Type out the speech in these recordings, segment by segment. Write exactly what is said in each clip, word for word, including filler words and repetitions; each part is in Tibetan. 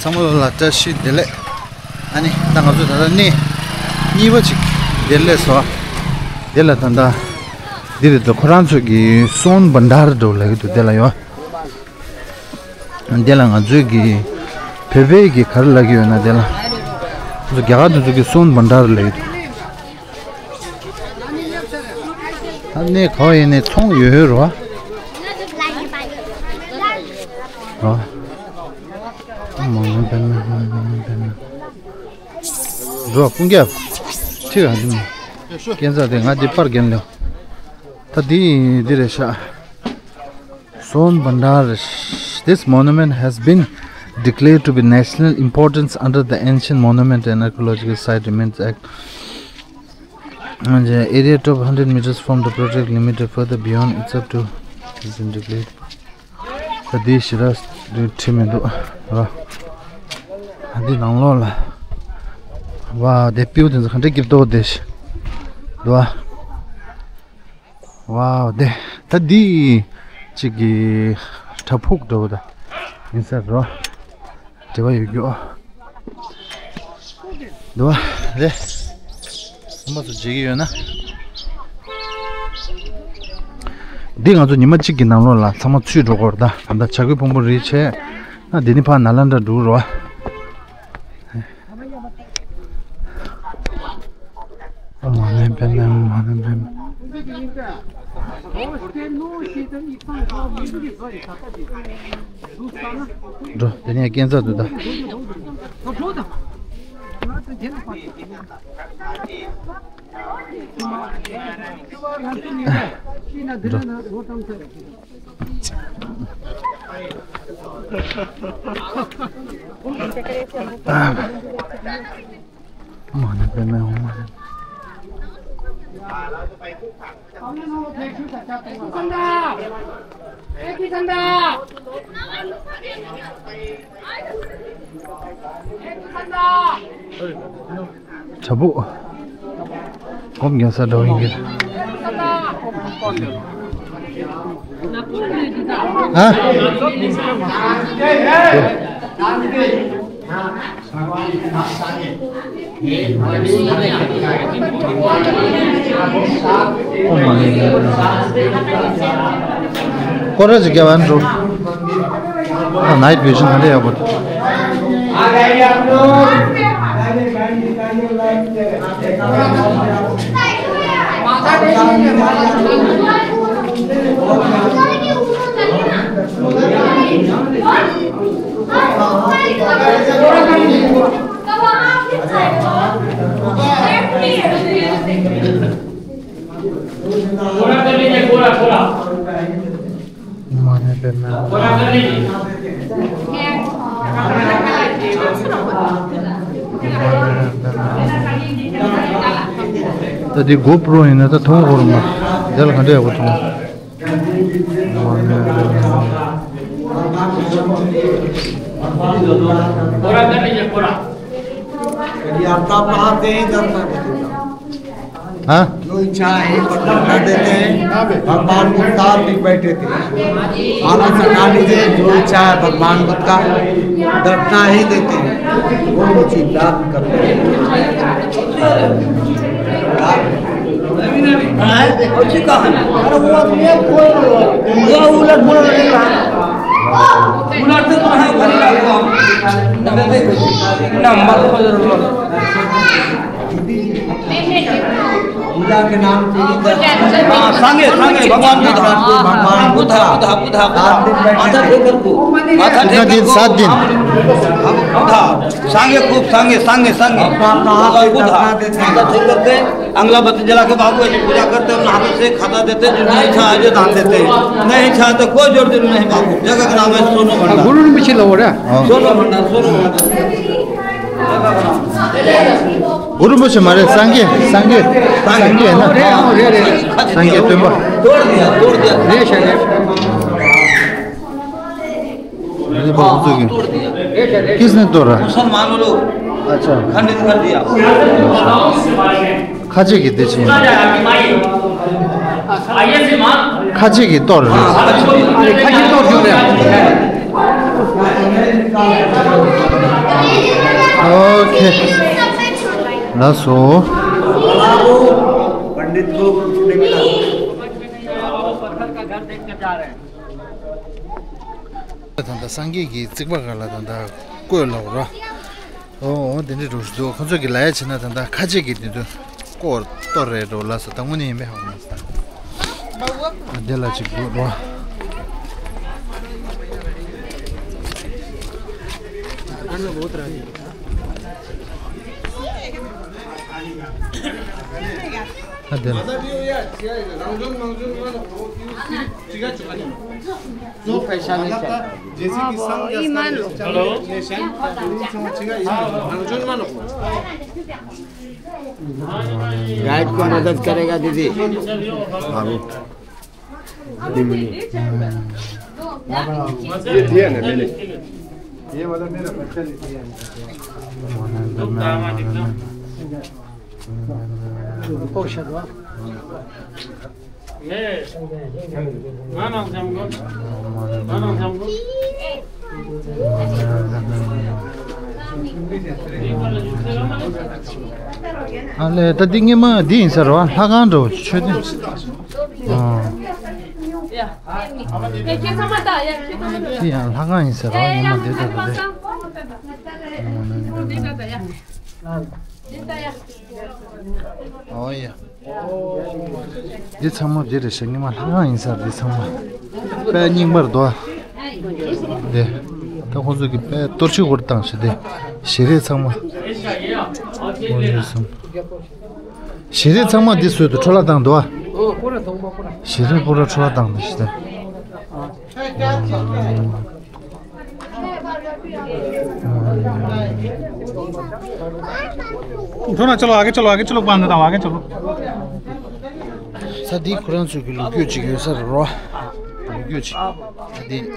ཚང་མ་ལ་བཀྲ་ཤིས་བདེ་ལེགས། ཨ་ནི་ད་ང་ཚོ་ད་ལྟ་གནས་གཉིས་པ་ཅིག་དེར་སླེབས་སོང་། དེ་ལ་ད་ལྟ་འདི་རེད་འདུག་ཁོ་རང་ཚོ་གི་སོན་བྷན་ཌར་འགྲོ་ལབ་ཀྱི་འདུག་དེ་ལ་ཡོད། དེ་ལ་ང་ཚོས་ཀྱི་བོད་པའི་གི་ག་རེ་ལབ་ཀྱི་ཡོད་ན། དེ་ལ་ང་ཚོ་རྒྱ་གར་དེ་ཚོ་གི་སོན་བྷན་ཌར་ལབ་ཀྱི་འདུག་ད་གནས་ག་བ་ཡིན་ནའི་ཚོང་ཡོད་ཡོད་རེད་བ། རེད་བ། མ་ཎི་པདྨེ་ཧཱུྃ། མ་ཎི་པདྨེ་ཧཱུྃ། འགྲོ་ཀུན་ཁྱབ། ཁྲིད་ག་འདི་མ། སྐྱེན་ཚ་དེ་ང་འདི་པར་རྒན་ལེའོ། ད་འདི་འདི་རེད་ཤག་སོན་བྷན་ཌར། This monument has been declared to be national importance under the Ancient Monument and Archaeological Site Remains Act. And the area top hundred meters from the project limited further beyond it's up to has been declared. ད་འདི་ཞེ་དྲག་འདི་བྲིས་མི་འདུག་ར། འདི་ནང་ལོགས་ལ། ཝ་དེ་སྤྲེའུ་དེ་ཚོ་ག་འདྲ་སྐྱིད་པོ་འདུག་དེ་ཤི་འདུག་ཨ། ཝའོ་དེ། ད་འདི་གཅིག་གི་བྲག་ཕུག་འདྲ་བོ་ད་ཡིན་ས་རོ། འབྲེལ་བ་ཡོད་རྒྱུ་ཨ། འདུག་ཨ་རེད། ཚང་མ་ཚོ་མཇལ་གྱི་ཡོད་ན། འདི་ང་ཚོ་ཉི་མ་གཅིག་གི་ནང་ལོགས་ལ་ཚང་མ་ཚུད་འགྲོ་གི་རེད་ད། ད་ལྟ་བྱ་རྒོད་ཕུང་པོ་རེད་བྱས་ན་འདི་ནི་ཕར་ནཱ་ལེནྡྲ་འགྲོ་གི་རེད་བ། ཨོཾ་མ་ཎི་པདྨེ་ཧཱུྃ། མ་ཎི་པདྨེ། འགྲོ། དེ་ནས་སྐྱེན་ཚ་འདུག་ད། འགྲོ། མ་ཎི་པདྨེ་ཧཱུྃ། བྲག་ཕུག་སྒོམ་རྒྱག་ས་འདྲ་བོ་ཡིན་གྱི། ཨ། སྐོར་ར་ཅིག་རྒྱབ་ཨ་འགྲོ། ཨ། ནའིཊ་བི་ཞན་ག་འདྲ་ཡག་པོ་འདུག་མ་ཎི་པདྨེ། ད་འདི་གོ་པྲོ་ཡིན་ན་ད་མཐོང་གོ་རུ་མ། དེ་ལ་ག་འདྲ་ཡག་པོ་མཐོང་། कभी आता पाते हैं, दर्शन देते हैं। हाँ? जो इच्छा है, दर्शन कर देते हैं। भगवान को साथ में बैठे थे। आगे से गाली दे, जो इच्छा है भगवान बुद्ध का, दर्शन ही देते हैं। वो उचित दान करते हैं। पूजा के नाम से ही दर्शन। हाँ, सांगे, सांगे, भगवान बुद्ध। भगवान बुद्ध। बुद्ध, बुद्ध, बुद्ध। माथा टेक कर को। माथा टेक कर को। कितना दिन? सात दिन। बुद्ध। सांगे खूब, सांगे, सांगे, सांगे। अपना अपना हाथ से भगवान बुद्ध। दर्शन देते हैं। माथा टेक करके। अंगला बत्ती जला के बाबू ऐसी पूजा करते हैं, हाथों से खाता देते हैं, जो नहीं इच्छा है, जो दान देते हैं। नहीं इच्छा है तो कोई जोर जरूर नहीं बाबू। जगह का नाम है सोनो भंडार। गुरु ने पीछे लो रे। हाँ। सोनो भंडार, सोनो भंडार। गुरु मुझे मारे संगे, संगे, संगे है ना? संगे, संगे तुम्बा। तोड़ दिया, तोड़ दिया। रे शे, रे। ये बहुत हो गया। किसने तोड़ा? मुसलमानों लोग। अच्छा। खंडित कर दिया। खाचे की देची। खाचे की तोड़। अरे, खाचे तोड़ क्यों रहे? ཨོ་ཁེ། ལགས་སོ། पंडित को कुछ नहीं मिला। ད་ལྟ་སངས་རྒྱས་ཀྱི་རྩིག་པ་སྒང་ལ་ད་ལྟ་བརྐོས་ལབ་ར། ཨོ་ཨོ་དེ་འདྲའི་འགྲོ་བཞིན་འདུག་ཁོང་ཚོ་གི་ལབ་ཡ་བྱས་ན་ད་ལྟ་ཁ་ཆེ་གི་དེ་ཚོ་བརྐོས་གཏོར་རེད་འགྲོ་ལབ་སོང་། ད་དངོས་གནས་ཡིན་པས་ཧ་གོ་མ་སོང་། དེ་ལ་ཅིག་འགྲོ་ར། ཨ་དེ་ལ། गाइड को मदद करेगा दीदी। बाबू। ये दिया ना मैंने। ये वाला मेरा बच्चा ने दिया है। ཨ་ལས། ད་འདི་སྔོན་མ་འདི་ཡིན་ས་རེད་བ། ལྷ་ཁང་འདྲ་བོ་མཆོད་རྟེན། ཨ། འདི་ཡང་ལྷ་ཁང་ཡིན་ས་རེད་བ། སྔོན་མ་འདི་ལྟ་བུ་རེད། ཨོ་ཡ། འདི་ཚང་མ་འདི་རེད་ཤག་སྔོན་མ་ལྷ་ཁང་ཡིན་ས་རེད། འདི་ཚང་མ་དཔེ་རྙིང་པ་རེད་དོ། འདི་ད་ཁོང་ཚོ་གི་དཔེ་གཏོར་ཆོག་པར་བཏང་ཞེས། འདི་ཞལ་རས་ཚང་མ། ཨོ་ཡ་སོང་། ཞལ་རས་ཚང་མ་འདི་བཟོས་འདུག་འཕྲོ་བརླག་བཏང་འདུག་ཨ། ཞལ་རས་པུ་ར་འཕྲོ་བརླག་བཏང་འདུག་ཞེས། འགྲོ་ན་ཅོ་ལོ། ཨ་གེ་ཅོ་ལོ། ཨ་གེ་ཅོ་ལོ། པང་ནས་དང་ཨ་གེ་ཅོ་ལོ། ས་འདི་ཁོ་རང་ཚོ་གི་ལོ་རྒྱུས་ཅིག་ཡོད་ས་རེད་རོ། ལོ་རྒྱུས་ཅིག་ས་འདི་ལོ་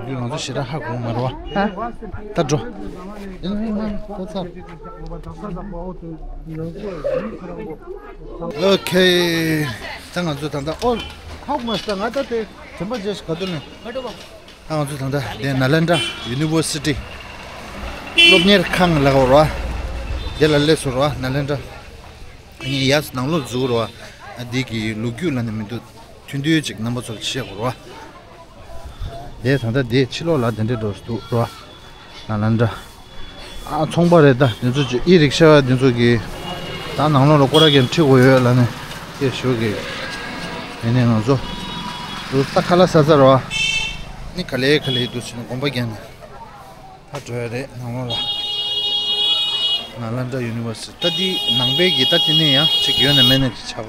རྒྱུས་ང་ཚོ་ཞེ་དྲག་ཧ་གོ་མ་རེད་བ། ད་འགྲོ། ཨེ་ནི་ང་ད་ཚར། ཨོ་ཁེ། ད་ང་ཚོ་ད་ལྟ་ཨོ་ཧ་གོ་མ་སོང་། ང་ད་དེ་དྲན་པ་བརྗེད་ཤག་ག་དུས་ནས། ད་ང་ཚོ་ད་ལྟ་དེ་ནཱ་ལེནྡྲ་ཡུ་ནི་ཝར་སི་ཊི་སློབ་གཉེར་ཁང་ལ་གོ་ར། དེ་ལ་སླེབས་སོང་ར། ནཱ་ལེནྡྲ་ངས་ཡར་ནང་ལོགས་འཛུལ་ར། འདི་གི་ལོ་རྒྱུས་ལབ་ནས་མི་འདུག་མཐུན་སྒྲིལ་ཅིག་རྣམ་པ་ཚོར་བཤད་དགོས་ར། དེ་ད་ལྟ་དེ་ཕྱི་ལོགས་ལ་དེ་འདྲའི་འགྲོ་འདུག་ར། ནཱ་ལེནྡྲ། ཨ་ཚོང་པ་རེད། ད་དེ་ཚོ་ཅིག་ཨི་རིག་ཤ་དེ་ཚོ་གི་ད་ནང་ལོགས་ལ་སྐོར་ར་གན་ཁྲིད་དགོས་ཡོད་ལབ་ནས་སྐད་ཞུ་གི། ཡིན་ནའི་ང་ཚོ་དུ་ད་ཁ་ལག་ཟ་ཚར་བ། ནི་ག་ལེ་ག་ལེ་དུ་ཕྱིན་ནས་དགོན་པ་བརྒྱབ་ནས་ད་འགྲོ་ཡ་རེད། ནང་ལོགས་ལ་ནཱ་ལེནྡྲ་ཡུ་ནི་ཝར་སི་ཊི། ད་འདི་ནང་པའི་གི་ད་དེ་ནས་ཡང་ཅིག་ཡོད་ན་མེད་ན་ཅིག་ཆགས་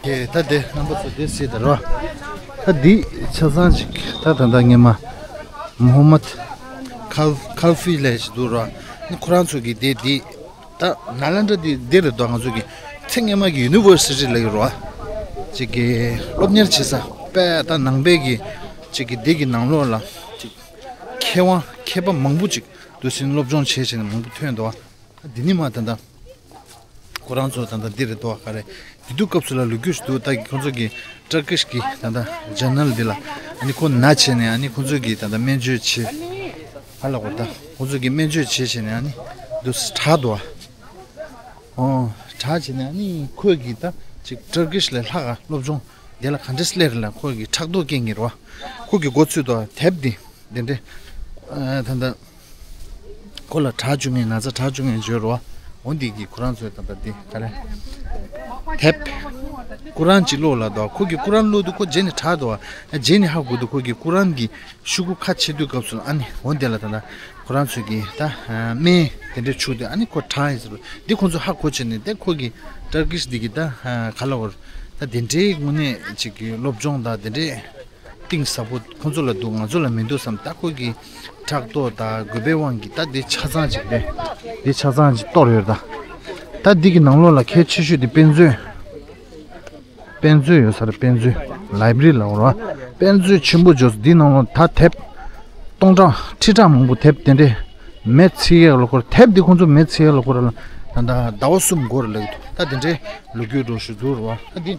ཀྱི་རེད། ད་དེ་རྣམ་པ་ཚོ་དེ་སྲིད་དེ་རོ། ད་འདི་ཆ་ཚང་ཅིག་ད་ད་ལྟ་སྔོན་མ་མོ་ཧམ་མད་ཁལ་ཁལ་ཧྥི་ལབ་ཅིག་འདུག་རོ། ནི་ཁོ་རང་ཚོ་གི་དེ་འདི་ད་ནཱ་ལེནྡྲ་འདི་འདི་རེད་དོ། ང་ཚོ་གི་ཚེ་སྔོན་མ་གི་ཡུ་ནི་ཝར་སི་ཊི་ལབ་ཀྱི་རོ། ཅིག་གི་སློབ་གཉེར་བྱེད་ས་དཔེ་ད་ནང་པའི་གི་ཅིག་གི་འདི་གི་ནང་ལོགས་ལ་ཅིག་མཁས་དབང་མཁས་པ་མང་པོ་ཅིག་དུ་ཕྱིན་སློབ་སྦྱོང་བྱས་བྱས་ནས་མང་པོ་ཐོན་འདུག་འདི་ནི་མ་ད་ལྟ་ཁོ་རང་ཚོ་ད་ལྟ་འདི་རེད་དོ། ག་རེ་དེ་དུས་སྐབས་སུ་ལ་ལོ་རྒྱུས་ཤིག་འདུག་ད་ཁོ་ཚོ་གི་ཏར་ཀིཤ་གི་ད་ལྟ་ཇར་ནལ་འདི་ལ་ཨ་ནི་ཁོ་ན་བྱས་ནས་ཨ་ནི་ཁོ་ཚོ་གི་ད་ལྟ་སྨན་བཅོས་བྱེད་ཧ་ལ་གོ། ད་ཁོ་ཚོ་གི་སྨན་བཅོས་བྱེད་བྱས་ནས་ཨ་ནི་འདུག་སེ་དྲག་འདུག་ཨ། ཨོ་དྲག་བྱས་ནས་ཨ་ནི་ཁོས་གི་ད་ཅིག་ཏར་ཀིཤ་ལས་ལྷག་ག་སློབ་སྦྱོང་དེ་ལ་ག་འདྲས་སླེབས་རེད་ལ་ཁོས་གི་ཕྲག་དོག་སྐྱེ་ངེས་རེད་བ། ཁོ་གི་མགོ་ཚོས་དོ་དེབ་འདི་འདི་འདྲས་ཨ་ད་ལྟ། ཁོ་ལ་གྲྭ་བཅུ་ངེས་ན་ཚ་གྲྭ་བཅུ་ངེས་བརྗོད་རོ། འོ་འདི་གི་ཁོ་རང་ཚོའི་ད་ལྟ་འདི་ག་རེ། དེབ། ཀུ་རན་གཅིག་ཀློག་ལ་དོ། ཁོ་གི་ཀུ་རན་ཀློག་དུས་ཁོ་རྗེས་ནས་དྲག་དོ། རྗེས་ནས་ཧ་གོ་དུས་ཁོ་གི་ཀུ་རན་གི་ཤོག་གུ་ཁ་ཕྱེ་དུས་སྐབས་སུ་ཨ་ནི་འོ་འདི་ལ་ད་ལྟ་ཁོ་རང་ཚོས་གི་ད་སྨན་དེ་འདྲས་བྱུགས་དུས་ཨ་ནི་ཁོ་དྲག་ཡིན་ཟེར་བ་འདི་ཁོ་ཚོ་ཧ་གོ་བྱས་ནས་དེ་ཁོ་གི་ཏར་ཀིཤ་འདི་གི་ད་ག་ལ་བར་ད་དེ་འདྲའི་དངོས་གནས་ཅིག་གི་སློབ་སྦྱོང་དང་དེ་འདྲས། གཏིང་ཟབ་པོ་ཁོང་ཚོ་ལ་འདུག་ང་ཚོ་ལ་མི་འདུག་བསམ། ད་ཁོ་གི་ཕྲག་དོག་དང་རྒོད་པའི་དབང་གིས་ད་འདི་ཆ་ཚང་ཅིག་རེད། འདི་ཆ་ཚང་ཅིག་གཏོར་ཡོད་ད། ད་འདི་གི་ནང་ལོགས་ལ་གལ་ཆེ་ཤོས་དེ་དཔེ་མཛོད། དཔེ་མཛོད་ཡོད་ས་རེད། དཔེ་མཛོད། ལའི་བྷ་རི་ལབ་དགོས་རེད་བ། དཔེ་མཛོད་ཆེན་པོ་བྱས་འདི་ནང་ལོགས་ད་དེབ་སྟོང་ཕྲག་ཁྲི་ཕྲག་མང་པོ་དེབ་དེ་འདྲས་མེ་འཚིག་ཡག་ལ་ཁོ་ར། དེབ་འདི་ཁོང་ཚོ་མེ་འཚིག་ཡག་ལ་ཁོ་ར་ལ་ད་ད་ཟླ་བ་གསུམ་འགོར་ལབ་ཀྱི་འདུག་ད་དེ་འདྲའི་ལོ་རྒྱུས་འགྲོ་ཞུ་འདུག་རེད་བ། ད་འདི།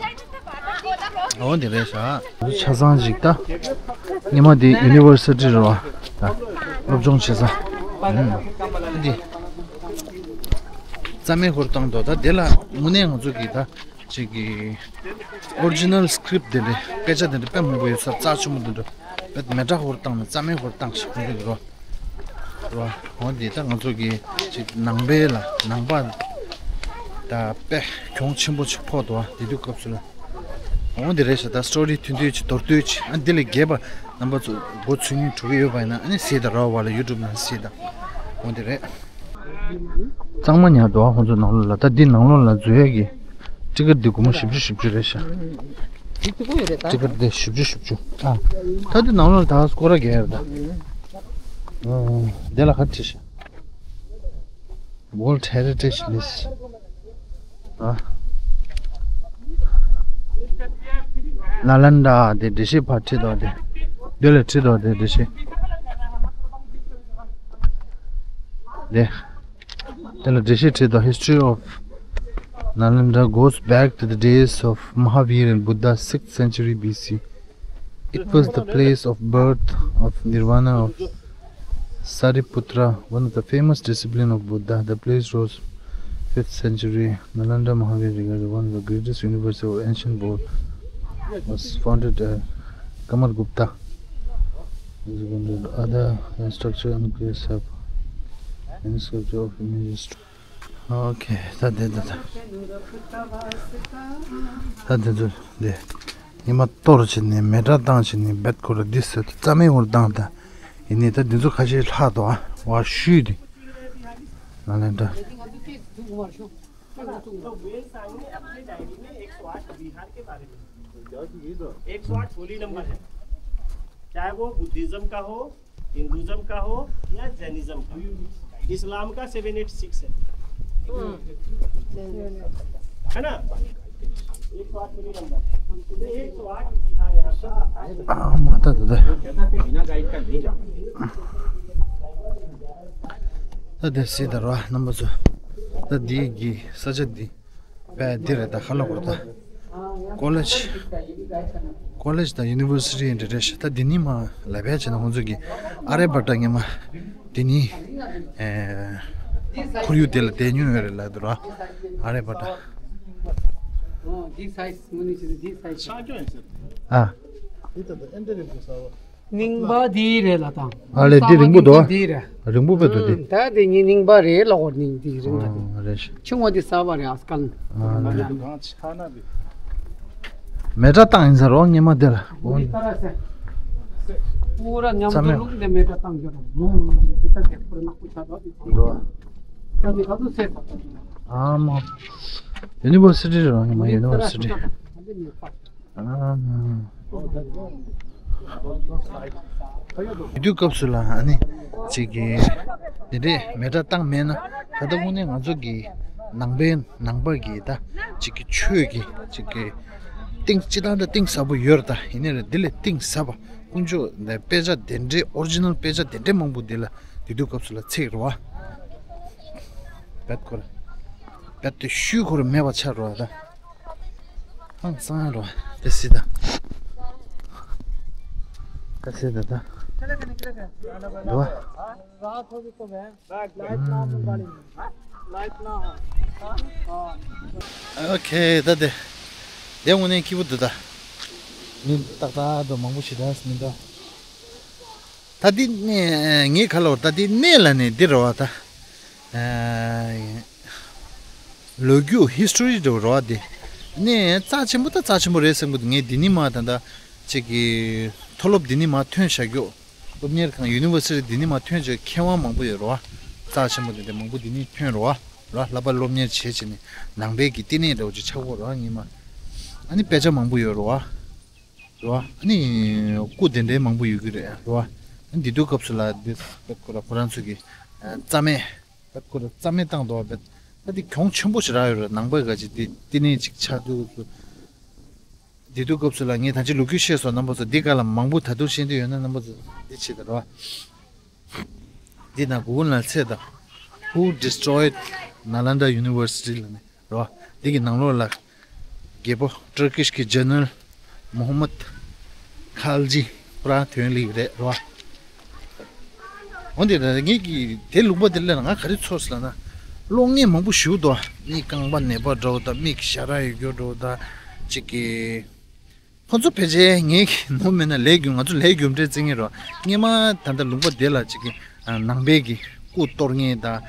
འོ་འདི་རེད་ཤག་ཆ་ཚང་ཞིག་ད། སྔོན་མ་འདི་ཡུ་ནི་ཝར་སི་ཊི་རེད་བ། ད་སློབ་སྦྱོང་བྱེད་ས། ཨུམ། འདི་རྩ་མེད་ཧོར་བཏང་འདུག་ད་དེ་ལ་དངོས་གནས་ང་ཚོ་གི་ད་ཅིག་གི་ཨོ་རི་ཇི་ནལ་སི་ཀི་རིབ་ཊི་དེ་འདྲ་དཔེ་ཆ་དེ་འདྲ་དཔེ་མང་པོ་ཡོད་ས། རྩ་ཆེན་པོ་དེ་འདྲ་དཔེ་མེ་སྲེག་ཧོར་བཏང་ནས་རྩ་མེད་ཧོར་བཏང་ཞིག་ཁོང་ཚོ་གི་རོ། རོ། འོ་འདི་ད་ང་ཚོ་གི་ཅིག་ནང་པའི་ལ་ནང་པ་ད་དཔེ་གྱོང་ཆེན་པོ་ཅིག་ཕོག་འདུག་བ། དེ་དུས་སྐབས་སུ་ལ། འོ་འདི་རེད་ཤག་ད་སི་ཊོ་རི་ཐུང་ཐུང་ཅིག་མདོར་བསྡུས་ཅིག་ཨ་འདི་ལས་རྒྱས་པ་རྣམ་པ་ཚོ་མགོ་ཚོས་མཁན་འགྲོ་གི་ཡོད་པ་ཡིན་ན་ཨ་ནི་གཟིགས་དང་རོགས་པ་ལ་ཡུ་ཊུབ་ནང་གཟིགས་དང་། འོ་འདི་རེད། གཙང་མ་ཉར་འདུག་ཨ། ཁོང་ཚོ་ནང་ལོགས་ལ། ད་འདི་ནང་ལོགས་ལ་འཛུལ་ཡས་ཀྱི་ཊི་ཀེ་ཊི་འདི་སྒོར་མོ་བཞི་བཅུ་བཞི་བཅུ་རེད་ཤག་འདི་ཐུག་གི་ཡོད་རེད་ད། ཊི་ཀེ་ཊི་འདི་བཞི་བཅུ་བཞི་བཅུ། ཨ། ད་འདི་ནང་ལོགས་ལ་ད་སྐོར་ར་རྒྱག་ཡས་རེད་ད། ཨ། འདི་ལ་ག་རེ་བྲིས་ཤག World Heritage List. ཨ། ནཱ་ལེནྡྲ་དེ་འགྲེལ་བཤད་ཕར་བྲིས་འདུག་དེ། འདི་ལ་བྲིས་འདུག་དེ་འགྲེལ་བཤད། དེ། དེ་ལ་འགྲེལ་བཤད་བྲིས་འདུག History of Nalanda goes back to the days of Mahavir and Buddha, sixth century B C. It was the place of birth of Nirvana of Sariputra, one of the famous discipline of Buddha. The place rose fifth century. Nalanda Mahavir, regarded one of the greatest university of ancient world, was founded by Kamargupta. Other structure and graves have any sculpture of images. Okay, ད་དེ་ད་ད། ད་དེ་ཚོ་དེ། ཉི་མ་གཏོར་བྱས་ནས་མེ་སྲེག་བཏང་བྱས་ནས་བེད་ཁོ་ར་འདི་ཟེར་དུ་རྩ་མེད་ཧོར་བཏང་ད། ཡིན་ནའི་ད་འདི་ཚོ་ཁ་ཤས་ལྷག་འདུག་ཨ། བ་ཤུས་དེ། ང་ལ་འདྲ། तो वे सामने अपने डायरी में एक सौ आठ बिहार के बारे में लिखा है। एक सौ आठ होली नंबर है, चाहे वो बुद्धिज्म का हो, हिंदुज्म का हो या जैनिज्म का। इस्लाम का सेवन एट सिक्स है, है ना? एक सौ आठ होली नंबर है। तो एक सौ आठ बिहार यहाँ का। ཨ་མ་ད་ད་ད། ད་དེ་སྲིད་ད་རོ་རྣམ་པ་ཚོ། ད་འདི་གི་ས་ཆ་འདི་བས་འདི་རེད་ད། ཧ་ལོ་གོ་ད། ཀོ་ལེཇ། ཀོ་ལེཇ་དང་ཡུ་ནི་ཝར་སི་ཊི་འདི་རེད་ཤག་ད་འདི་ནི་མ་ལབ་ཡ་བྱས་ན་ཁོང་ཚོ་གི་ཨ་རེ་བྷ་ཊ་སྔོན་མ་འདི་ནི་ཨེ་ཁོར་ཡུག་དེ་ལ་བསྡད་མྱོང་ཡོད་རེད་ལབ་འདུག་ར། ཨ་རེ་བྷ་ཊ། འདི་སའི་ཛི་མུ་ནི་ཅི་འདི་སའི་ཛི། ཨ། རྙིང་པ་འདི་རེད་ལ་དང་། ཨ་ལས་འདི་རིང་པོ་འདུག་ཨ། འདི་རེད། རིང་པོ་བས་འདུག་འདི། ད་འདི་ཉིད་རྙིང་པ་རེད་ལ་འོ། རྙིང་འདི་རིང་ད་འདི། ཨ་རེད་ཤག་ཆུང་བ་འདི་གསར་པ་རེད་ཨ་སྐལ། ཨ་རེད། མེ་སྲེག་བཏང་ཡིན་ས་རོ་སྔོན་མ་དེ་ལ། འདི་ལྟར་ཟེར། པུ་ར་མཉམ་རྩ་དུ་མེད། བླུགས་ཏེ་མེ་སྲེག་བཏང་རྒྱུ་རེད། འདི་ལྟར་དེ་པུ་ར་ནག་པོ་ཆགས་འདུག་འདི། འདུག་ཨ། ད་འདི་ག་དུས་ཟེར། ཨ་མ། ཡུ་ནི་ཝར་སི་ཊི་རེད་རོ་སྔོན་མ་ཡུ་ནི་ཝར་སི་ཊི། ཨ། དེ་དུས་སྐབས་སུ་ལ་ཨ་ནི་ཅིག་གི་དེ་འདྲས་མེ་སྲེག་བཏང་མེད་ན་ད་ལྟ་དངོས་གནས་ང་ཚོ་གི་ནང་པའི་ནང་པ་གི་ད་ཅིག་གི་ཆོས་ཀྱི་ཅིག་གི་གཏིང་སྤྱི་བཏང་ད་གཏིང་ཟབ་པོ་ཡོད་རེད། ད་ཡིན་ནའི་རེད་འདི་ལས་གཏིང་ཟབ་པ་དཀོན་མཆོག་དཔེ་ཆ་དེ་འདྲས་ཨོ་རི་ཇི་ནལ་དཔེ་ཆ་དེ་འདྲས་མང་པོ་འདི་ལ་དེ་དུས་སྐབས་སུ་ལ་ཚིག་རེད་བ། བེད་ཁོ་ར། བེད་དེ་ཤུལ་ཁོ་ར་མེད་པ་ཆགས་རེད་བ་ད། ཧང་སང་རོ། དེ་སྲིད་ད། དེ་སྲིད་ད་ད། འདུག་བ། ཨོ་ཁེ་ད་དེ། དེ་དངོས་གནས་སྐྱིད་པོ་འདུག་ད། མི་ཏག་ཏག་འདུག་མང་པོ་ཞིག་ད་མི་འདུག་ད་འདི་ནས་ངའི་ཁ་ལོ་ད་འདི་གནས་ལ་ནས་འདི་རེད་བ་ད། ལོ་རྒྱུས་ཧི་སི་ཊོ་རི་འདྲ་བོ་རེད་བ་འདི། ནས་རྩ་ཆེན་པོ་ད་རྩ་ཆེན་པོ་རེད་བསམ་གི་འདུག་ངས་འདི་ནི་མ་ད་ད་ཅིག་གི་མཐོ་སློབ་འདི་ནི་མ་ཐོན་བཞག་རྒྱུ། སློབ་གཉེར་ཁང་ཡུ་ནི་ཝར་སི་ཊི་འདི་ནི་མ་ཐོན་བྱས་མཁས་དབང་མང་པོ་ཡོད་རེད་བ། རྩ་ཆེན་པོ་འདི་འདྲ་མང་པོ་འདི་ནི་ཐོན་རེད་བ། ར་ལྷག་པར་སློབ་གཉེར་བྱེད་བྱས་ནས་ནང་པའི་གི་བསྟི་གནས་འདྲ་བོ་ཅིག་ཆགས་ཡོད་རེད་བ་སྔོན་མ། ཨ་ནི་དཔེ་ཆ་མང་པོ་ཡོད་རེད་བ། རེད་བ། ཨ་ནི་སྐུ་དེ་འདྲའི་མང་པོ་ཡོད་ཀྱི་རེད་རེད་བ། ཨ་ནི་འདི་དུས་སྐབས་སུ་ལ་འདི་ཁོ་ར་ཁོ་རང་ཚོ་གི་རྩ་མེད། ཁོ་ར་རྩ་མེད་བཏང་འདུག་བ། ད་འདི་གྱོང་ཆེན་པོ་ཞིག་རག་ཡོད་རེད། ནང་པ་ག་ཅིག་འདི་བསྟི་གནས་ཅིག་ཆགས་དུས་སྐབས་སུ། འདི་དུས་སྐབས་སུ་ལ་ངས་ད་ཅི་ལོ་རྒྱུས་བཤད་སོང་། རྣམ་པ་ཚོ་འདི་ག་ལ་མང་པོ་ད་དུང་ཤེས་འདོད་ཡོད་ན་རྣམ་པ་ཚོ་འདི་བྱེད་དང་རོ། འདི་ན་གུ་གུལ་ནང་བཙལ་དང་། Who destroyed Nalanda University ལ་ནི་རོ། འདི་གི་ནང་ལོགས་ལ་རྒྱལ་པོ་ཏུར་ཀིཤ་གི་ཇེ་ནེ་རལ་ མོ་ཧམ་མད་ཁལ་ཇི་ཁོ་རང་ཐོན་ལེ་རེད་རོ། འོན་ཏེ་ད་ངེད་ཀྱིས་དེ་ལུང་པ་དེ་ལ་ང་ག་རེ་ཚོར་སོང་ལབ་ན། གློག་བརྙན་མང་པོ་ཞིག་འདུག་མིག་རྐང་པ་ནད་པ་འདྲ་བོ་དང་མིག་ཞ་ར་ཡོད་རྒྱུ་འདྲ་བོ་དང་ཅིག་གི། ཁོ་ཚོ་ཕལ་ཆེར་ངེད་ཀྱི་ནོར་མེད་ན་ལས་རྒྱུ་ང་ཚོ་ལས་རྒྱུ་འབྲས་བརྩི་ངེས་རོ། སྔོན་མ་ད་ལྟ་ལུང་པ་དེ་ལ་ཅིག་གི་ནང་པའི་གི་སྐུ་གཏོར་མཁན་དང་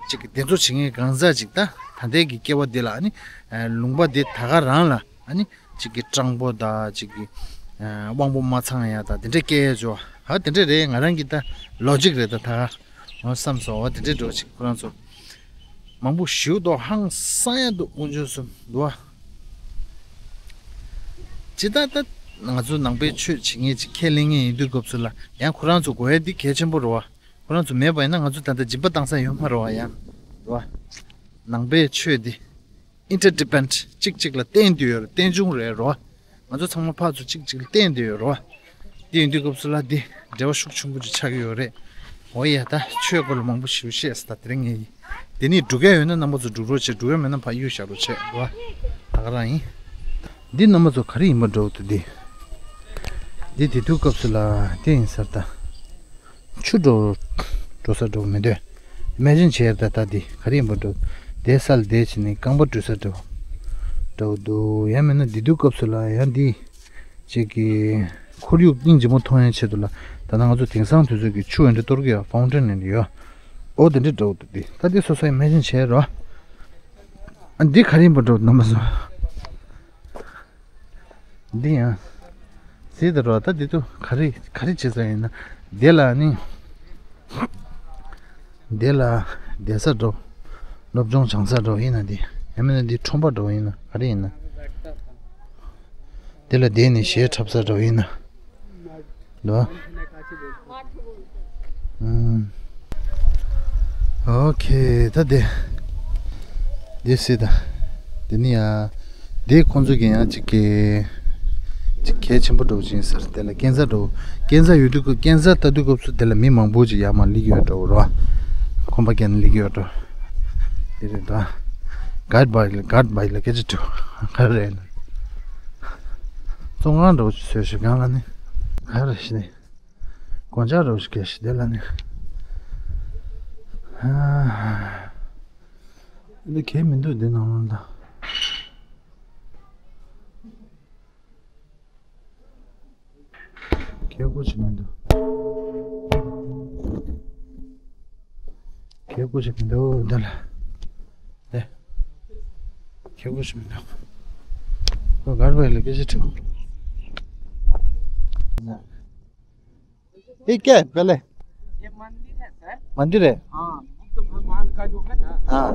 ཅིག་གི་དེ་ཚོ་བྱེད་མཁན་གང་ཟག་ཅིག་ད་ད་ལྟའི་གི་སྐྱེ་བ་འདི་ལ་ཨ་ནི་ལུང་པ་དེ་ད་ག་རང་ལ་ཨ་ནི། གཅིག་གི་སྤྲང་པོ་དང་གཅིག་གི་ཨ་དབང་པོ་མ་ཚང་ཡ་དང་དེ་འདྲ་སྐད་ཡ་ཅོ། ཨ་དེ་འདྲ་རེད། ང་རང་གི་ད་ལོ་ཇིག་རེད། ད་ད་ག་འོ་བསམ་སོང་། འོ་དེ་འདྲ་འགྲོ་ཅིག་ཁོ་རང་ཚོ་མང་པོ་ཞིག་འདུག་ཧང་སང་ཡ་འདུག་དཀོན་མཆོག་གསུམ་འདུག་ཨ། ཇི་ལྟར་ད་ང་ཚོ་ནང་པའི་ཆོས་བྱེད་མཁན་ཅིག་ཁས་ལེན་མཁན་ཡིན་དུས་སྐབས་སུ་ལ་ཡང་ཁོ་རང་ཚོ་དགོས་ཡ་འདི་གལ་ཆེན་པོ་རེད་བ། ཁོ་རང་ཚོ་མེད་པ་ཡིན་ན་ང་ཚོ་ད་ལྟ་སྦྱིན་པ་བཏང་ས་ཡོད་མ་རེད་བ། ཡང་རེད་བ། ནང་པའི་ཆོས་འདི་ཨིན་ཊར་ཌི་པེན་ཌེན་ཊི་གཅིག་གཅིག་ལ་བརྟེན་བསྡད་ཡོད་རེད། རྟེན་འབྱུང་རེད་རོ། ང་ཚོ་ཚང་མ་ཕར་ཚུར་གཅིག་གཅིག་ལ་བརྟེན་བསྡད་ཡོད་རོ། དེ་ཡིན་དུས་སྐབས་སུ་ལ་འདི་འབྲེལ་བ་ཤུགས་ཆེན་པོ་ཅིག་ཆགས་ཀྱི་ཡོད་རེད། འོ་ཡ། ད་ཆོས་སྐོར་ལ་མང་པོ་ཞིག་བཤད་ས། ད་དེ་རིང་ངས་འདི་ནས་འགྲོ་གི་ཡོད་ན་རྣམ་པ་ཚོ་འགྲོ་རོགས་བྱེད། འགྲོ་གི་མེད་ན་ཕར་གཡུག་བཞག་རོགས་བྱེད་རོ། ད་ག་རང་ཡིན། འདི་རྣམ་པ་ཚོ་ག་རེ་ཡིན་པ་འདྲ་བོ་འདུག་འདི་འདི་དེ་དུས་སྐབས་སུ་ལ་དེ་ཡིན་ས་རེད་ད། ཆུ་འགྲོ་འགྲོ་ས་འགྲོ་མི་འདོད། ཨི་མེ་ཇིན་བྱས་ད་ལྟ་འདི་ག་རེ་ཡིན་པ་འགྲོ། དེ་སལ་དེ་བྱས་ནས་རྐང་པ་འགྲོ་ས་འགྲོ་འགྲོ་འདུག་ཡང་མིན་ན་འདི་དུས་སྐབས་སུ་ལ་ཡང་འདི་ཅིག་གི་ཁོར་ཡུག་སྙིང་རྗེ་མོ་མཐོང་ཡང་ཆེད་དུ་ལ་ད་ལྟ་ང་ཚོ་དེང་སང་དུས་ཚོད་ཀྱི་ཆུ་འདི་གཏོར་གི་ཡོད། ཕའུན་ཊེན་འདི་ཡོད། འོ་དེ་འདྲ་འགྲོ་འདུག་འདི་ད་འདི་སོ་སོ་ཨི་མེ་ཇིན་བྱས་རོ། ཨ་འདི་ག་རེ་ཡིན་པ་འགྲོ་རྣམ་པ་ཚོ། འདི་ཡང་། སྲིད་དུ་རོ། ད་འདི་དུ་ག་རེ་ག་རེ་བྱེད་ས་ཡིན་ན། འདི་ལ་ནི། འདི་ལ་བསྡད་ས་འགྲོ། སློབ་སྦྱོང་སྦྱང་ས་འགྲོ་ཡིན་ན་འདི། ཡང་མིན་ན་འདི་ཁྲོམ་པ་འགྲོ་ཡིན་ན་ག་རེ་ཡིན་ན། འདི་ལ་བསྡད་ནས་གཞས་འཁྲབ་ས་འགྲོ་ཡིན་ན། འདུག་ཨང་། ཨོ་ཁེ། ད་དེ། དེ་སྲིད་ད། དེ་ནི་ཡ། དེ་ཁོང་ཚོ་གི་ཡང་ཅིག་གི་ཅིག་གལ་ཆེན་པོ་འགྲོ་བཞིན་ཟེར། དེ་ལ་སྐས་འཛེག་འགྲོ། སྐས་འཛེག་ཡོད་དུས་སྐབས། སྐས་འཛེག་ལྟ་དུས་སྐབས་སུ་དེ་ལ་མི་མང་པོ་ཅིག་ཡར་མར་སླེབས་ཡོད་འགྲོ་རོ། ཁོམ་པ་བརྒྱབ་ནས་སླེབས་ཡོད་འགྲོ། དེ་རེད་ད། གྷའིཌ་བྷའི་གྷའིཌ་བྷའི་ལ་སྐད་ཆ་དྲིས། ག་རེ་རེད། བཙོན་ཁང་འགྲོ་ཅིག་བཟོས་ཤིག་གང་ལ་ནི། ག་རེ་ཞིག་ནི། དགོན་ཆག་རོ་ཞིག་གས་ཤི་དེ་ལ་ནི། ཨ། འདི་གས་མི་འདུག་འདི་ནང་ལོགས་ལ། གས་གོ་ཞིག་མི་འདུག་གས་གོ་ཞིག་མི་འདུག་འདི་ལ། ཨེ། གས་གོ་ཞིག་མི་འདུག་ཁོ་གར་བའི་ལ་སྐད་ཆ་དྲིས། ये क्या है पहले? ये मंदिर है सर। मंदिर है? हाँ, बुद्ध भगवान का जो है ना, हाँ।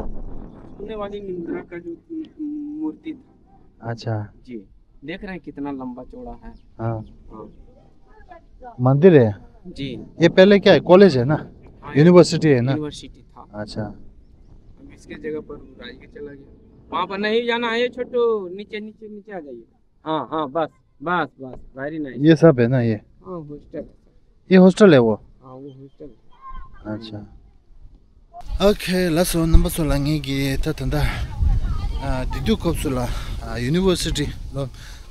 सोने वाली मुद्रा का जो मूर्ति था। अच्छा। जी, देख रहे हैं कितना लंबा चौड़ा है। हाँ। हाँ। मंदिर है? जी। ये पहले क्या है, कॉलेज है ना? हाँ, यूनिवर्सिटी है ना? यूनिवर्सिटी था। अच्छा। अब इसके जगह पर राजगीर चला गया। वहाँ पर नहीं जाना है, ये छोटू, नीचे, नीचे, नीचे आ जाइए। हाँ, हाँ, बस, बस, बस, very nice। ये सब है ना ये? हाँ, हॉस्टल। ये हॉस्टल है वो? हाँ, वो हॉस्टल है। अच्छा। ཨོ་ཁེ། ལགས་སོ། རྣམ་པ་ཚོ་ལ་ངེད་ཀྱིས་ད་ད་ལྟ་ཨ་དེ་དུས་སྐབས་སུ་ལ་ཨ་ཡུ་ནི་ཝར་སི་ཊི་ལ་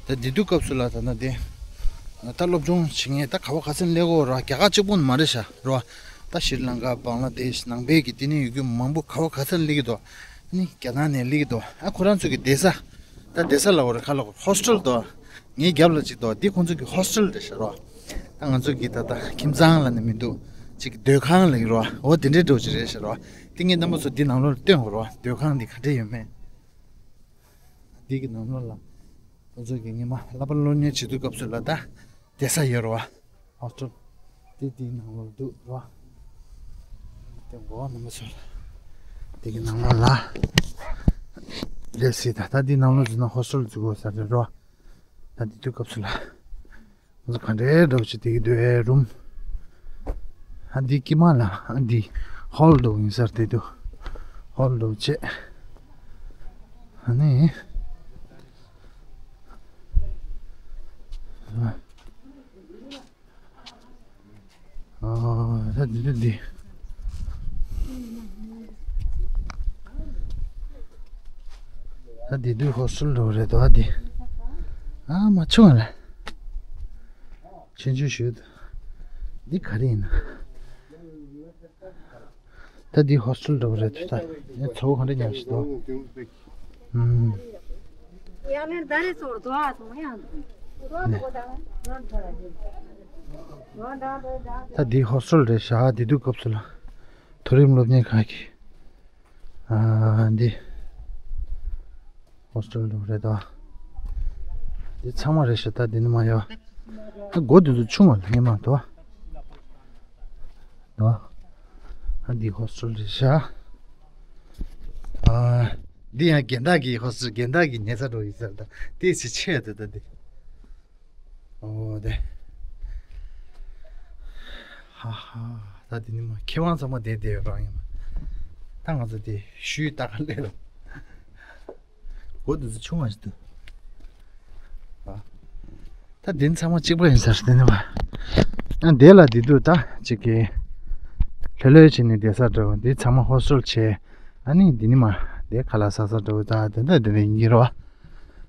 ད་དེ་དུས་སྐབས་སུ་ལ་ད་ལྟ་དེ་ད་སློབ་སྦྱོང་བྱེད་མཁན་ད་ག་བ་ག་ཚོད་སླེབས་ཀྱི་ཡོད་རེད། རྒྱ་གར་གཅིག་པོ་མ་རེད་ཤག་རེད་བ། ད་ཤྲི་ལང་ཀ། བང་ལ་དེཤ། ནང་པའི་གི་དེ་ནས་ཡོད་རྒྱུ་མང་པོ་ག་བ་ག་ཚོད་སླེབས་ཀྱི་འདུག་ཨ་ནི་རྒྱ་ནག་ནས་སླེབས་ཀྱི་འདུག་ཨ་ཁོ་རང་ཚོ་གི་བསྡད་ས། ད་བསྡད་ས་ལབ་དགོས་རེད། ག་ལབ་དགོས། ཧོ་སི་ཊེལ་དོ། ངའི་རྒྱབ་ལ་གཅིག་དོ། འདི་ཁོང་ཚོ་གི་ཧོ་སི་ཊེལ་རེད་ཤག་རོ། ད་ང་ཚོ་གི་ད་ལྟ་ཁྱིམ་ཚང་ལབ་ནས་མི་འདུག་ཅིག་སྡོད་ཁང་ལབ་ཀྱི་རོ། འོ་དེ་འདྲའི་འདྲ་བོ་ཅིག་རེད་ཤག་རོ། དེ་ངས་རྣམ་པ་ཚོ་འདི་ནང་ལོགས་ལ་སྟོན་དགོས་རོ། སྡོད་ཁང་འདི་ག་འདྲས་ཡོད་མེད། འདི་གི་ནང་ལོགས་ལ་ཁོང་ཚོ་གི་སྔོན་མ་བསླབ་པ་སློབ་གཉེར་བྱེད་དུས་སྐབས་སུ་ལ་ད་བསྡད་ས་ཡོད་རེད་བ། ཧོ་སི་ཊེལ་དེ་དེའི་ནང་ལོགས་འདུག་རོ། དེ་འགོ་བ་རྣམ་པ་ཚོ་ལ་དེ་གི་ནང་ལོགས་ལ་སླེབས་སྲིད། ད་ད་དེའི་ནང་ལོགས་འཛུལ་ན་ཧོ་སི་ཊེལ་འཛུལ་དགོས་ས་རེད་རོ། ད་དེ་དུས་སྐབས་སུ་ལ་ང་ཚོ་ག་འདྲའི་འདྲ་བོ་ཅིག་བསྡད་ཀྱི་འདུག་ཨེ། རུམ། ཨ་འདི་དཀྱིལ་མ་ལ་ཨ་འདི་ཧོལ་འདྲ་བོ་ཡིན་ས་རེད་འདུག་ཧོལ་འདྲ་བོ་བྱས། ཨ་ནི། ཨོ། ད་འདི་འདི་འདི། ད་འདི་འདི་ཧོ་སི་ཊེལ་འདྲ་བོ་རེད་དོ། ཨ་འདི། ཨ་མ་ཆུང་བ་ལ། ཆུང་ཆུང་ཞུ་འདུག་འདི་ག་རེ་ཡིན་ན། ད་འདི་ཧོ་སི་ཊེལ་འདྲ་པོ་རེད་འདུག་ད་ངས་ཚོར་བ་ག་འདྲ་ཉམས་ཤིག་འདུག་ཨུམ། ད་འདི་ཧོ་སི་ཊེལ་རེད་ཤག་འདི་དུས་སྐབས་སུ་ལ་མཐོ་རིམ་སློབ་གཉེར་ཁང་གི་ཨ་འདི་ཧོ་སི་ཊེལ་འདྲ་པོ་རེད་འདུག་འདི་ཚང་མ་རེད་ཤག་ད་འདི་ནི་མ་ཡོད། ད་སྒོ་འདི་ཚོ་ཆུང་བ་ལ་ངས་མ་འདུག་འདུག་ཨ་འདི་ཧོ་སི་ཊེལ་རེད་ཤག་ཨ་འདི་ཡང་རྒན་བདག་གི་ཧོ་སི་ཊེལ། རྒན་བདག་གི་ཉལ་ས་འདྲ་པོ་ཡིན་ས་རེད། ད་ཏོག་ཙམ་ཆེ་འདུག་ད་འདི། ཨོ་དེ། ཧ་ཧ། ད་དེ་ནི་མ་མཁས་དབང་ཚང་མ་བསྡད་བསྡད་ཡོད་རང་ཡིན་མ། ད་ང་ཚོ་དེ་ཤུལ་ལྟ་ག་སླེབས་ལ། སྒོ་དེ་ཚོ་ཆུང་བ་ཞིག་འདུག་ཨ། ད་དེ་ཚང་མ་གཅིག་པ་ཡིན་ས་རེད་དེ་ནི་མ། ཨ་དེ་ལ་དེ་འདུག་ད་གཅིག་གི་ལྷོད་ལྷོད་བྱས་ནས་བསྡད་ས་འདྲ་བོ། འདི་ཚང་མ་ཧོ་སི་ཊེལ་བྱས། ཨ་ནི་འདི་ནི་མ། འདི་ཁ་ལག་ཟ་ས་འདྲ་བོ་ད་དེ་འདྲ་དེ་འདྲ་ཡིན་གྱི་རེད་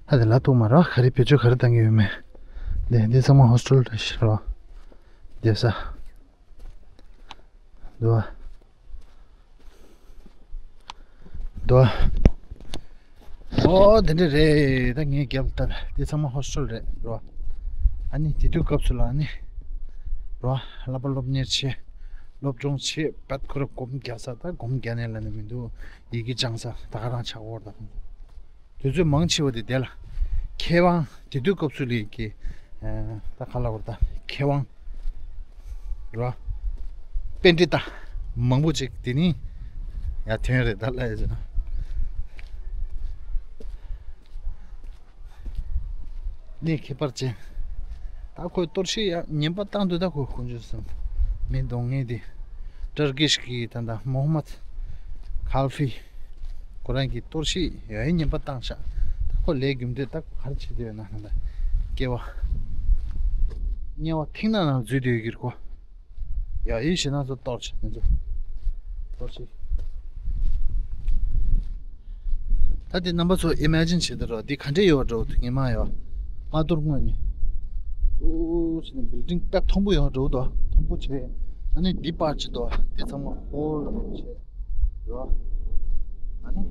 བ། ད་དེ་ལ་ཐུག་མ་རེད་བ། ག་རེ་བེད་སྤྱོད་ག་རེ་བཏང་གི་ཡོད་མེད། འདི་འདི་ཚང་མ་ཧོ་སི་ཊེལ་རེད་ཤག་རེད་བ། བསྡད་ས། འདུག་བ། འདུག་བ། ཨོ་དེ་འདྲ་རེད། ད་ངའི་རྒྱབ་ལ་ལྟ། འདི་ཚང་མ་ཧོ་སི་ཊེལ་རེད་རེད་བ། ཨ་ནི་དེ་དུས་སྐབས་སུ་ལ་ཨ་ནི་རེད་བ། བསླབ་པ་སློབ་གཉེར་བྱས། སློབ་སྦྱོང་བྱས། བད་ཁོ་ར་སྒོམ་རྒྱག་ས། ད་སྒོམ་རྒྱག་ནས་ལ་ནི་མི་འདུག་ཡི་གེ་སྦྱང་ས་ད་ག་རང་ཆགས་ཡོད་རེད་ད། དུས་ཚོད་མང་ཆེ་བ་དེ་དེ་ལ་མཁས་དབང་། དེ་དུས་སྐབས་སུ་ལ་གི་ཨ་ད་ག་ལབ་དགོས་རེད་ད། མཁས་དབང་རེད་བ། པཎྜི་ཏ་མང་པོ་ཅིག་དེ་ནི་ཡར་ཐོན་རེད་ད་ལབ་ཡ་ཟེར་ན། གནས་ཁྱད་པར་ཅན། ད་ཁོས་གཏོར་བཤིག་ཡ་ངན་པ་བཏང་དུས། ད་ཁོས་དཀོན་མཆོག་གསུམ་མི་གདོང་ངན་དེ་ཏར་ཀིཤ་གི་ད་ད་མོ་ཧ་མད་ཁལ་ཕི། ཁོ་རང་གིས་གཏོར་བཤིག་ཡ་ཡི་ངན་པ་བཏང་ཤག་ད་ཁོ་ལས་རྒྱུ་འབྲས་ད་ཁོ་ག་རེ་བྱེད་དུ་ཡོད་ན་ད། སྐྱེ་བ་དམྱལ་བ་མཐིང་ནག་ནང་འཛུལ་དུ་ཡོད་ཀྱི་རེད་ཁོ། ཡ་ཡི་ཞེ་ན་ཚོ་གཏོར་བྱེད་དེ་ཚོ་གཏོར་བྱེད། ད་དེ་རྣམ་པ་ཚོ་ཨི་མེ་ཇིན་བྱེད་དུ་རོགས། འདི་ག་འདྲས་ཡོད་འགྲོ་འདུག་ངས་མ་ཡོད། མ་གཏོར་སྔོན་ནས་ཏུ་བྱས་ནས་བིལ་ཌིང་དཔེ་མཐོན་པོ་ཡོད་འགྲོ་འདུག་མཐོན་པོ་བྱས། ཨ་ནི་འདི་པར་ཅིག་འདུག་འདི་ཚང་མ་ཧོལ་བྱས་རོགས། ཨ་ནི་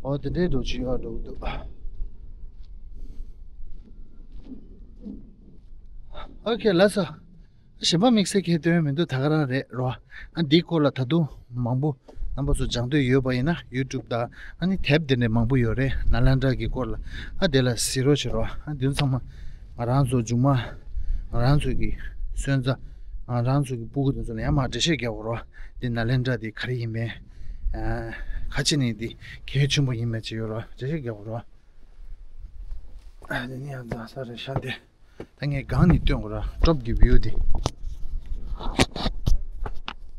ཨོ་དེ་འདྲས་འགྲོ་ཅིག་ཡོད་འགྲོ་འདུག་ཨོ་ཁེ་ལགས་སོ། གཞན་པ་དམིགས་བསལ་གྱི་སྟོན་མི་འདུག་ད་ག་རང་རེད་རོ། ཨ་འདིའི་སྐོར་ལ་ད་དུང་མང་པོ་རྣམ་པ་ཚོ་སྦྱང་འདོད་ཡོད་པ་ཡིན་ན་ཡུ་ཊུབ་དང་ཨ་ནི་དེབ་དེ་འདྲ་མང་པོ་ཡོད་རེད། ནཱ་ལེནྡྲ་གི་སྐོར་ལ། ཨ་དེ་ལ་གཟིགས་རོགས་བྱེད་རོགས། ཨ་དེ་ཚང་མ་ང་རང་ཚོ་མཇུག་མ་ང་རང་ཚོ་གི་སོན་རྩ་ང་རང་ཚོ་གི་སྤུ་གུ་དེ་ཚོ་ལ་ཡང་མར་འགྲེལ་བཤད་རྒྱག་དགོས་རོ། འདི་ནཱ་ལེནྡྲ་དེ་ག་རེ་ཡིན་པས། ཨ་ག་ཅི་ནས་འདི་གལ་ཆེན་པོ་ཡིན་མེད་ཅིག་ཡོད་རོ། འགྲེལ་བཤད་རྒྱག་དགོས་རོ། ཨ་དེ་ནི་ཡང་འཛག་ས་རེད་ཤག་དེ། ད་ངས་སྒང་ནས་སྟོན་དགོས་ར། ཊོབ་ཀྱི་བིའུ་དེ།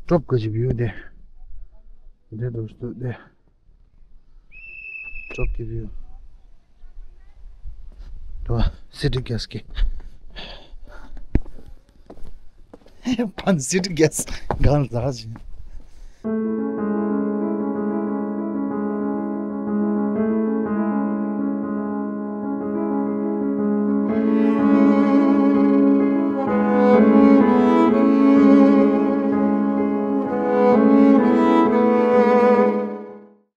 ཊོབ་ཀྱི་བིའུ་དེ། འདི་འདུག་སྟོད་དེ། ཊོབ་ཀྱི་བིའུ། དུ་སི་ཊི་གྷེ་སི་གི། ཕན་སི་ཊི་གྷེ་སི་སྒང་ལ་འཛག་ཅིང་།